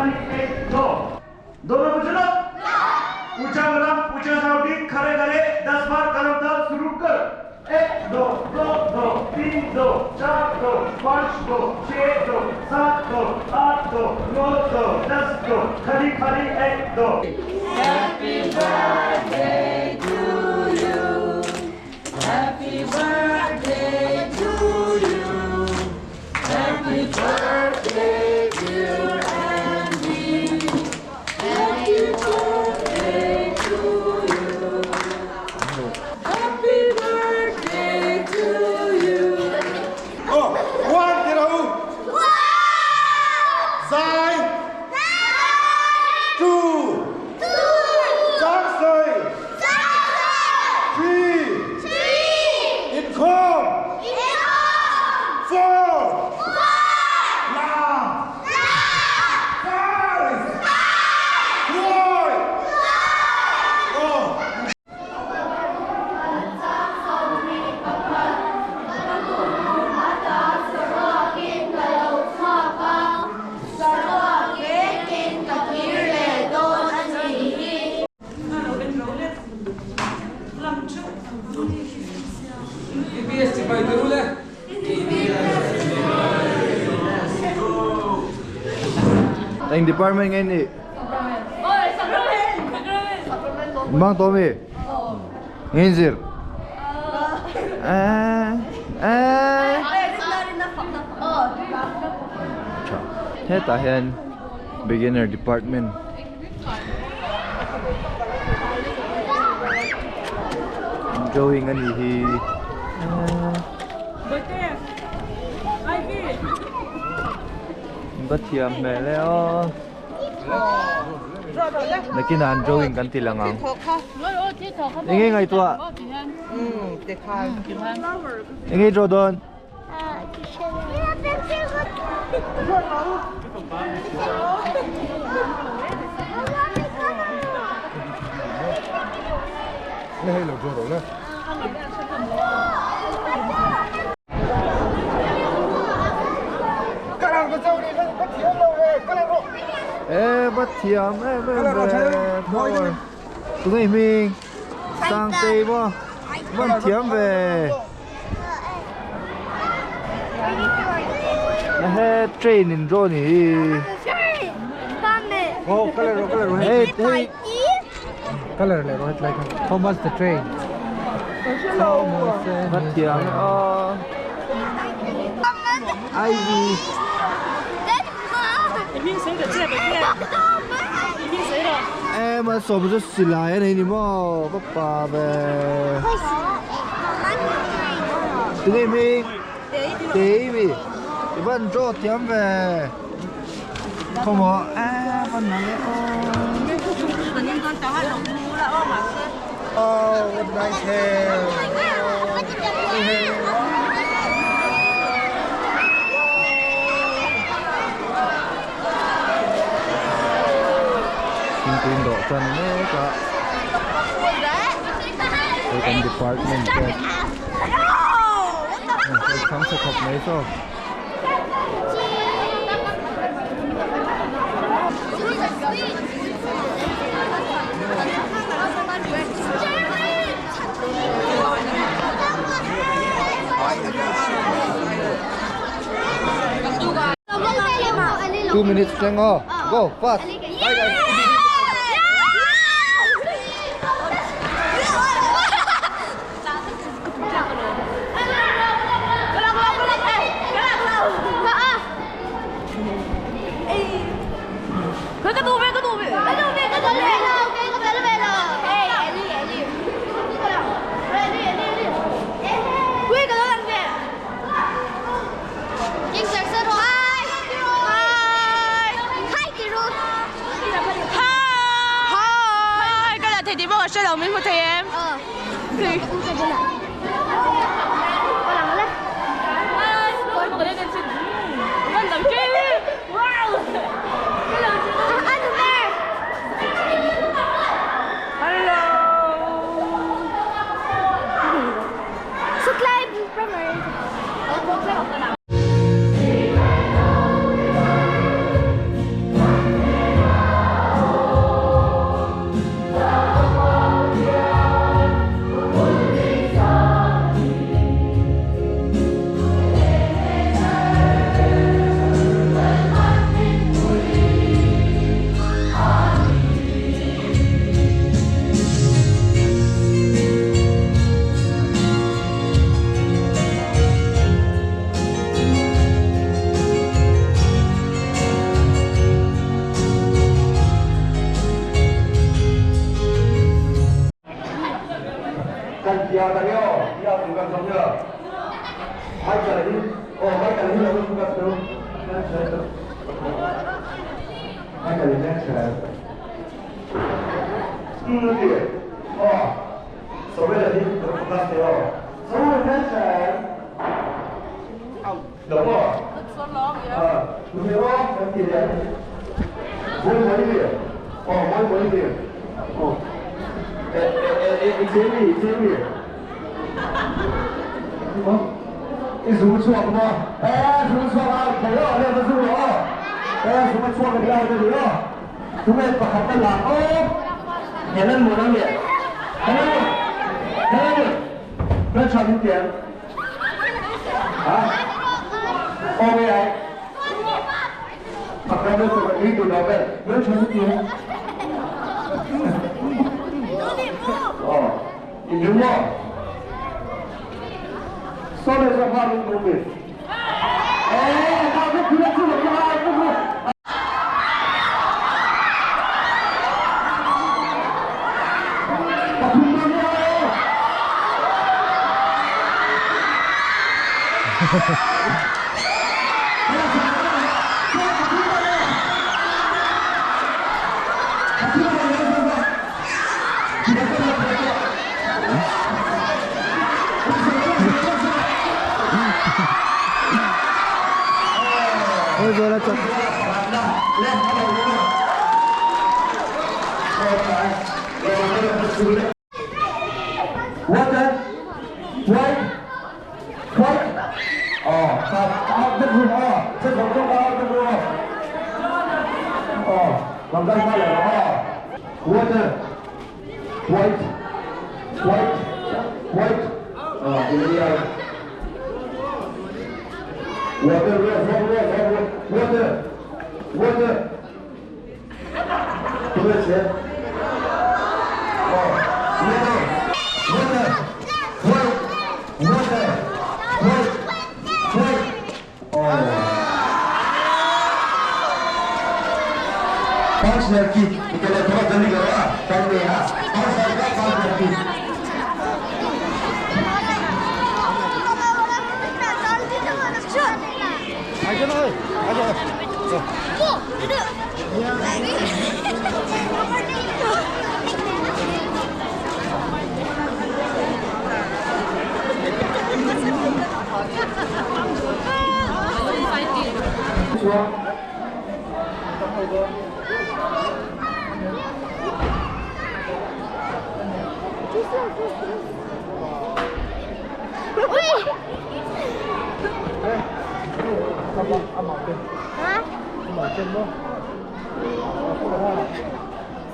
खाली एक दो दोनों पूछो ऊंचा कदम ऊंचा साउटी खड़े खड़े दस बार कदम ताल शुरू कर एक दो दो दो तीन दो चार दो पाँच दो छह दो सात दो आठ दो नौ दो दस दो खाली खाली एक दो Happy birthday to you. Happy birthday to you. Happy birthday, dear Andy. Happy birthday to you. Happy birthday to you. Oh, one, get out. Sai. Two. Sang soi. Three. Income. Four. Năm. Five. Four. Oh. PBS ci bai duru le. Ang department ngayon ni. Bang Tommy. Ngayon sir. Ah, ah. Cha. Heta hian beginner department. Drawing ani hi. Ba thiam hmel e aw. Nakin an drawing kan ti lang ang. Ingi ngai tua. Ingi draw don. Ê, bắt thiam ê, về power. Tụi ngày mình sang tây bo. Vẫn thiam về. He train in draw ni. Oh, color, color. Hey, hey. Color le, rohit like how much the train? Bắt thiam ờ. Ivy. Em mà sổ một xì lại này ni mo, papa về. Tụi ngày mình Davy. Vẫn draw thiam về. Không có. À, vẫn nắng đấy. Oh, what nice hair. Kim Queen độ chân đấy cả. Đây còn department kìa. Đây thắng sẽ học mấy sao? 2 minutes Go, fast. Bye guys. 哦，手背的你不干的哦，手背站起来，老婆，啊，准备哦，小姐姐，我我一点，哦，我我一点，哦，哎哎哎哎，这里这里，哦，你是不错的吗？哎，是不错啊，可乐，那不是我，哎，什么错的料这里哦，准备把好的拿哦，你能摸到没？来，来，来，一点。啊？哦，没来。啊，刚才这个女的老板，来唱一点。哦，你牛吗？说的是话能懂的。哎，大哥，不要这么啊，不不。Ôi rồi là chậm. Water, white, white. 哦，好，好，这个哦，这个这个这个哦，刚刚下来了啊。Water, white, white, white. 啊，这个样。Water, water, water, water, water. 多少钱？哦，water, water, white, water, white, white. 哦。पांच लड़की निकले, थोड़ा जल्दी करो हाँ, टाइम नहीं है। पांच लड़का पांच लड़की।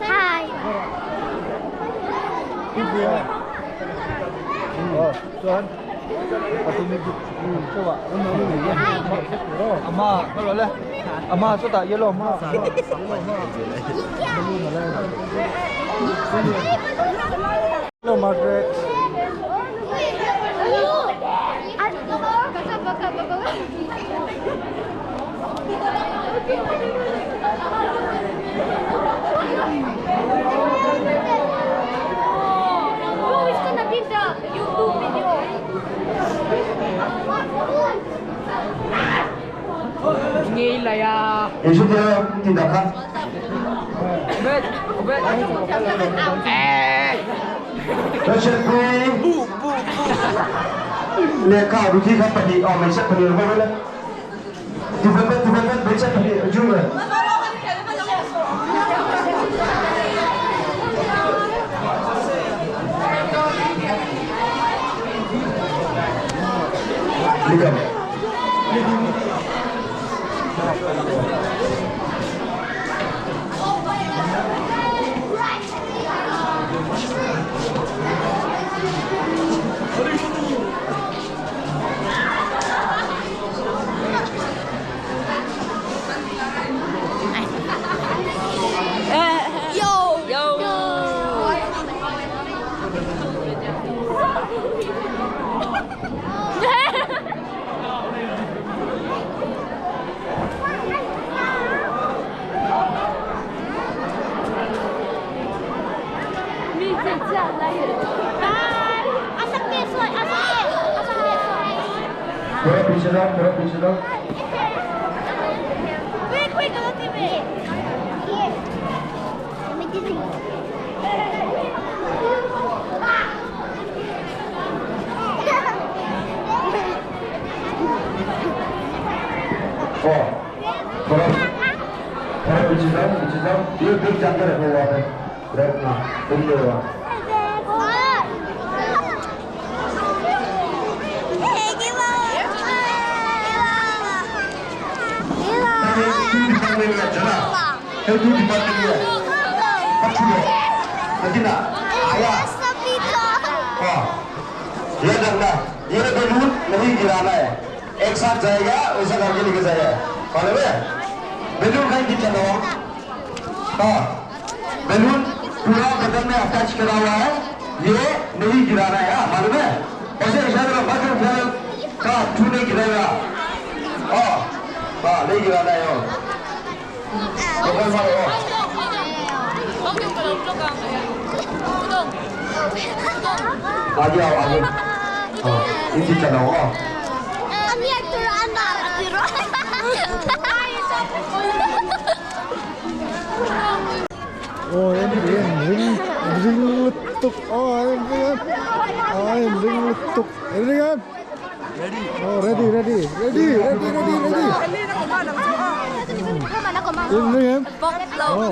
Hai. Ama, kalau lah. Ama, so tak yellow ama. Hello Margaret. Bro, it's gonna be the YouTube video. 也是这样，你打开。แล้วเชิญคุยเลขาดูที่ครับปฏิอ๋อไม่ใช่ปฏิไม่ไม่เลยดูเป็นดูเป็นไม่ใช่ปฏิยุ่งเลยนี่ครับ Yo. Yo. Bye. थोड़ा पीछे जाओ, थोड़ा पीछे जाओ। ये बैलून नहीं गिराना है एक साथ जाएगा वैसा करके लेके जाएगा मालूम है बैलून कहीं नहीं चला हाँ बैलून पूरा बदन में अटैच करा हुआ है ये नहीं गिराना है हाँ, मालूम है ऐसे इशारे में बस का छू नहीं गिराएगा हाँ हाँ नहीं गिराना है और आगे आओ आगे हाँ इनकी चलाओ हाँ Oh, em ring ring tuk. Oh, em ring. Oh, em ring tuk. Em ring em. Ready. Oh, ready, ready, ready, ready, ready, ready. Em ring em. Oh.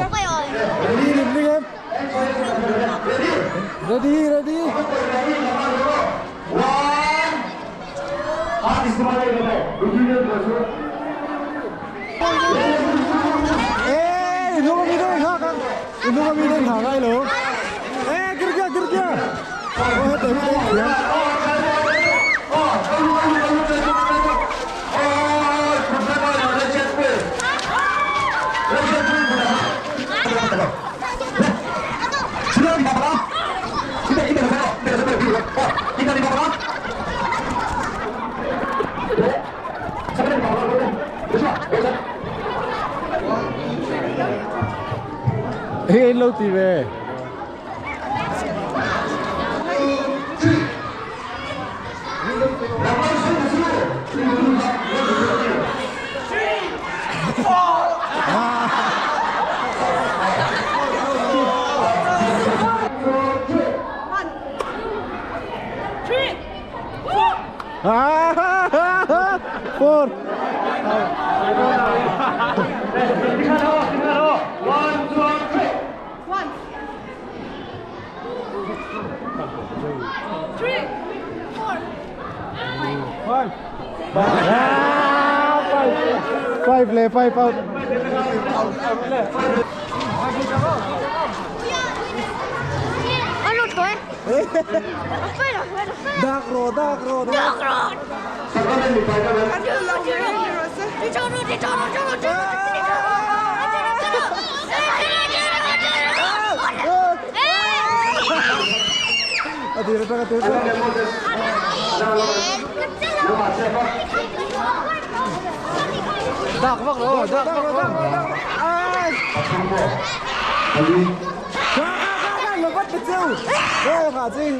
Ready, em ring em. Ready, ready. One. हाथ इस्तेमाल नहीं करना है Ê, nó có mi đây hả con? Nó có mi đây hả ngay luôn. Ê, kia kia kia kia. Ô, hết rồi, hết rồi. Ê, lâu thì về. Ah, four. One, two, three. Five. Ah, five. Five le, five out. Dark row, dark row, dark row. Dark vak rồi, dark vak rồi. Ah. Ka ka ka ka, lo bắt được chưa? Ê, khả chi.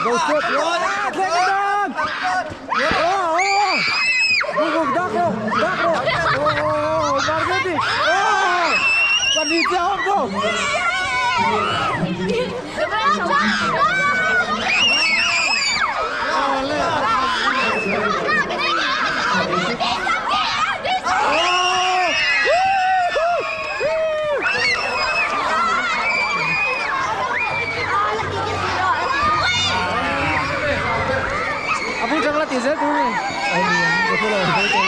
Go step. Oh, take it down. Oh, oh. Go, go, dark row, dark row. Oh, Margeti. Oh, Panita, go. ti zel tur ni. Ai ni ang ka hre lo.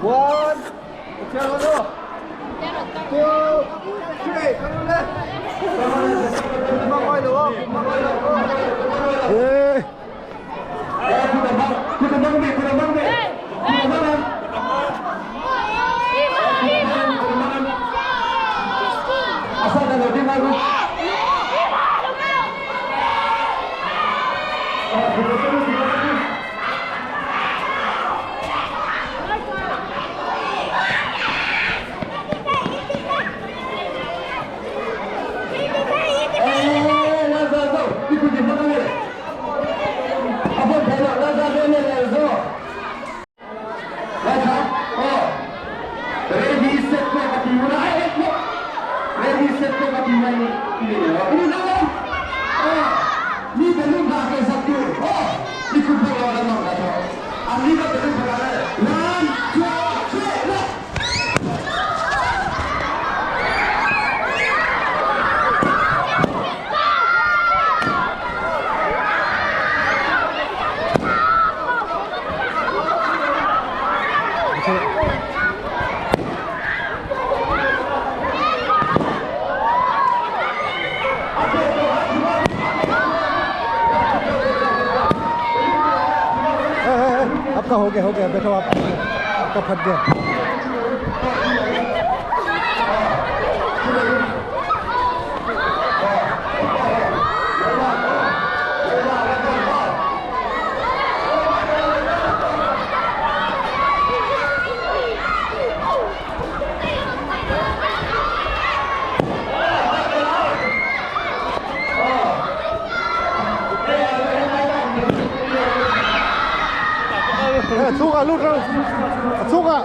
One, two, three, come on, Yeah. आपका हो गया बैठो आप, आपका फट गया। Zuga, lurra, zuga.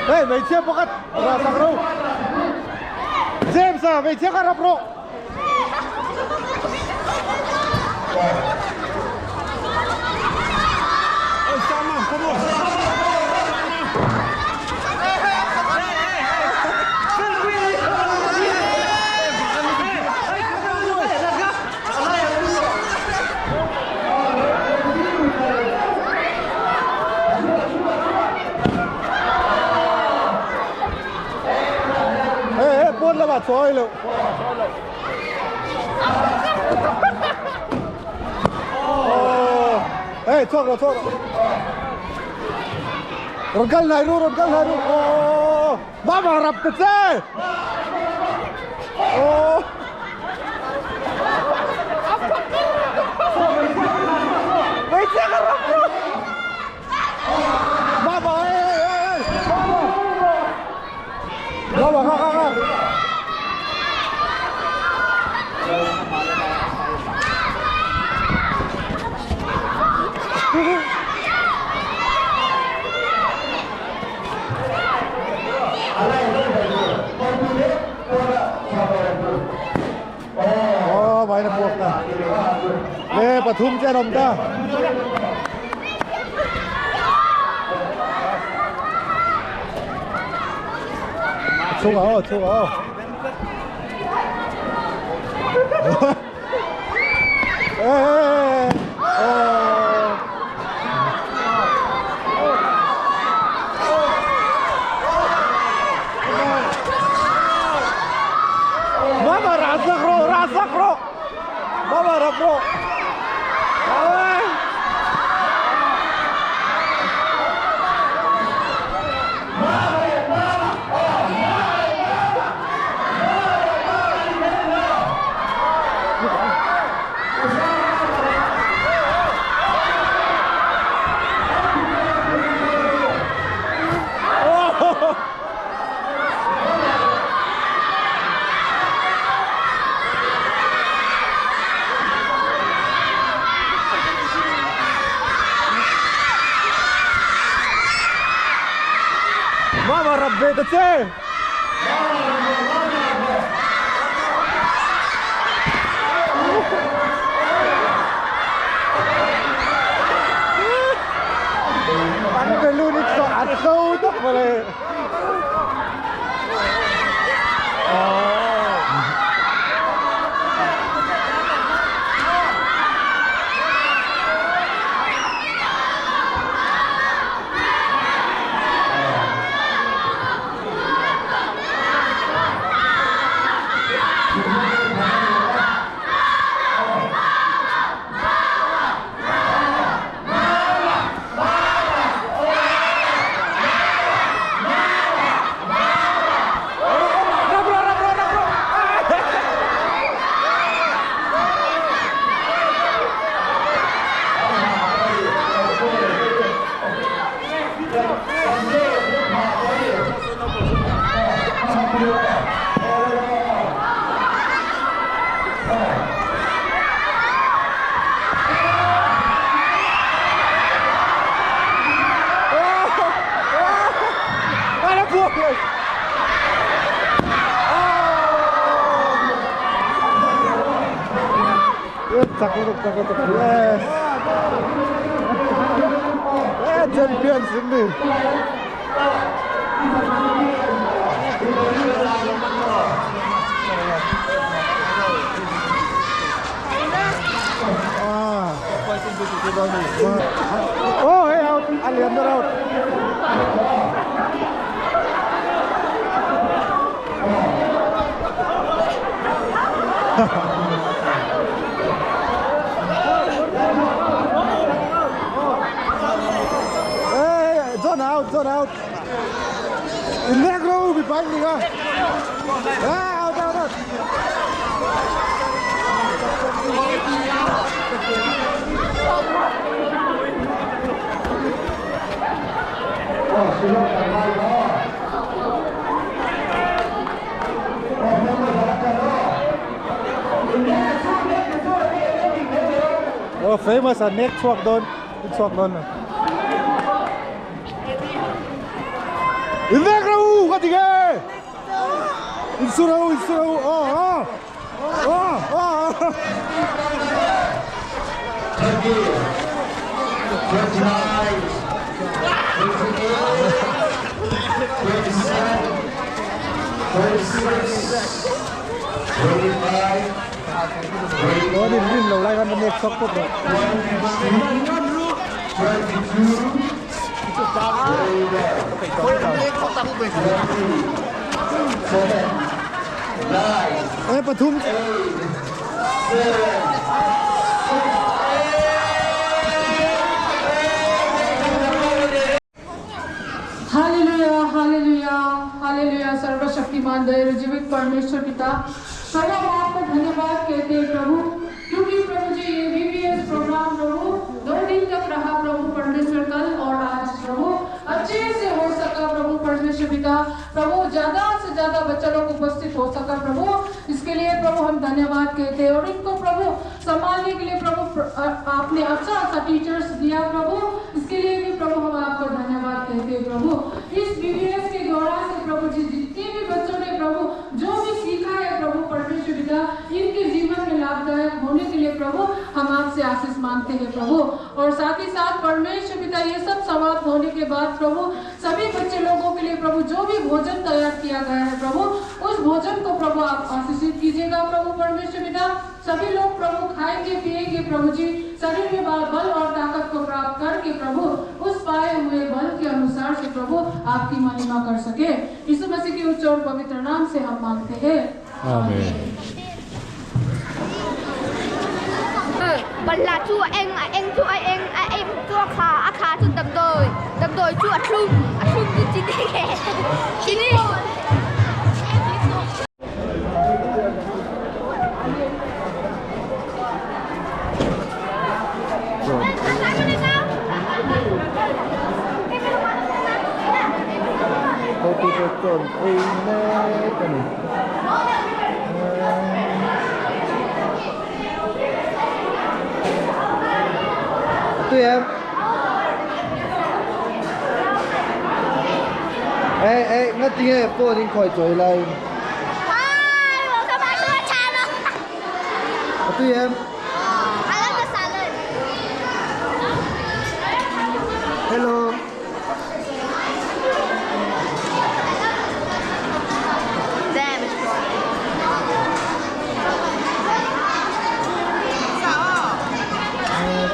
Hey, mày chia pokat, rasa kau. James, mày chia karap bro. Thôi liệu. Ê, thôi rồi, thôi rồi. Rongkal nairu, rongkal nairu. Oh, mama rap kece. Oh. Mama, eh, mama. Mama, kak, kak. Oh, bay na buộc ta. Lê pathum che nom ta. Chung ao, chung ao. Ê, ê. rawh. Mama rap ve ta che. An balloon i a tlo tak mawle. Chak lutuk chak lutuk yes eh champion sin ni. Ah. Oh, hey out. Ali under out. Hey, zone out, zone out. Negro bị bánh gì cơ? Out, out, out. Oh, famous à neck chuak don, chuak don. Negro, ka tige. Insuro, insuro. Oh, oh. Oh, oh. 30, 29, 28, 27, 26, 25, Oh, ni rin lo lai kan neck chuak pop rồi. 22, 7, 9, Eh, pathum. 7, hallelujah hallelujah hallelujah. सर्वशक्तिमान दयालु जीवित परमेश्वर पिता, प्रभु हम आपको धन्यवाद कहते हैं प्रभु, क्योंकि प्रभु जी ये वीवीएस प्रोग्राम प्रभु 2 दिन तक रहा प्रभु परमेश्वर, कल और आज प्रभु अच्छे से हो सका प्रभु परमेश्वर पिता। प्रभु ज्यादा से ज्यादा बच्चा लोग उपस्थित हो सका प्रभु, इसके लिए प्रभु हम धन्यवाद कहते हैं। और इनको प्रभु संभालने के लिए प्रभु आपने अच्छा अच्छा टीचर्स दिया प्रभु, इसके लिए भी प्रभु हम आपको धन्यवाद कहते हैं प्रभु। इस वीवीएस के द्वारा से प्रभु जी जितने भी बच्चों ने प्रभु जो भी सीखा है प्रभु परमेश्वर पिता, इनके जीवन में लाभदायक होने के लिए प्रभु हम आपसे आशीष मांगते हैं प्रभु। और साथ ही साथ परमेश्वर पिता ये सब समाप्त होने के बाद प्रभु सभी बच्चे लोगों के लिए प्रभु जो भी भोजन तैयार किया गया है प्रभु, उस भोजन को प्रभु आप आशीषित कीजिएगा प्रभु परमेश्वर पिता। सभी लोग प्रभु खाएंगे पिएंगे प्रभु जी, शरीर में बल और ताकत को प्राप्त करके प्रभु उस पाए हुए बल के अनुसार से प्रभु आपकी महिमा कर सके। यीशु मसीह के उच्च और पवित्र नाम से हम मांगते हैं, आमीन। Balhla chu a eng, a eng chu a eng, a eng chu a kha, a kha chu damdawi, damdawi chu a thlum, a thlum chu chini chini. Hotute chuan ei mek a ni. A tui em? Ei ei nga tinge phone in khawi chawi lai. A tui em? Hello.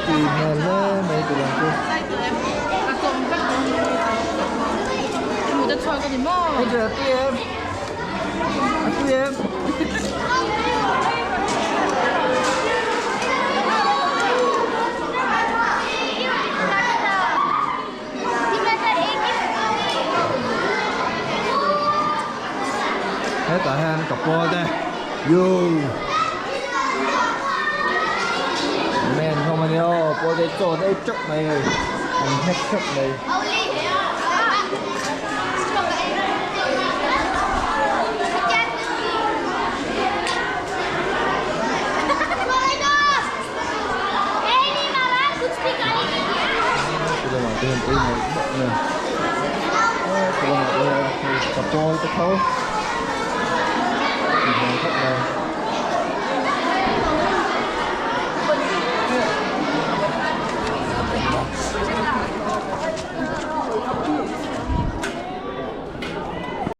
Tui hmel hle mai tih lang chu. Angel a tui em? A tui em? Hetah hian ka pawl te yo men hlawm a nia aw pawl te chaw te ei teuh mai hei an hnek teuh mai. Chu lamah te hian ei mawlh mawlh mai a, chu lamah te hian hei ka pawl te tho tih hmel khawp mai.